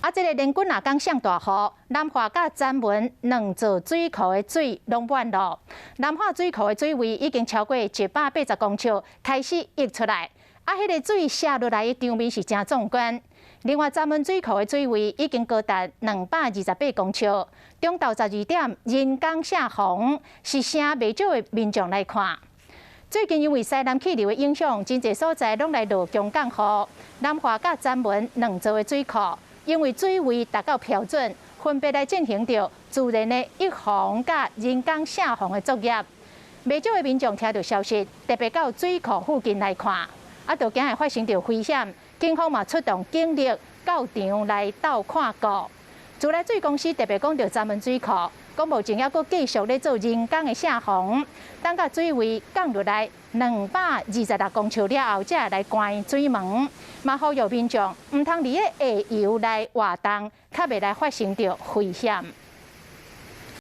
啊，這个連滾若工上大雨，南華佮曾文兩座水庫的水攏滿囉。南華水庫的水位已經超過180公尺，開始溢出來。啊，彼个水瀉落來的場面是誠壯觀。另外，曾文水庫的水位已經高達228公尺。中晝12點，人工泄洪是聲袂少的民眾來看。最近因為西南氣流的影響，真濟所在攏來落強降雨。南華佮曾文兩座的水庫，因為水位達到標準，分別來進行著自然的溢洪佮人工泄洪的作業。袂少的民眾聽著消息，特別到水庫附近來看，啊，就驚會發生著危險，警方嘛出動警力到場來鬥看顧。自來水公司特別講著曾文水庫，講目前猶閣繼續咧做人工的泄洪，等共水位降落來226公尺了後，才會來關水門。嘛呼籲民眾毋通佇咧下游來活動，較袂來發生著危險。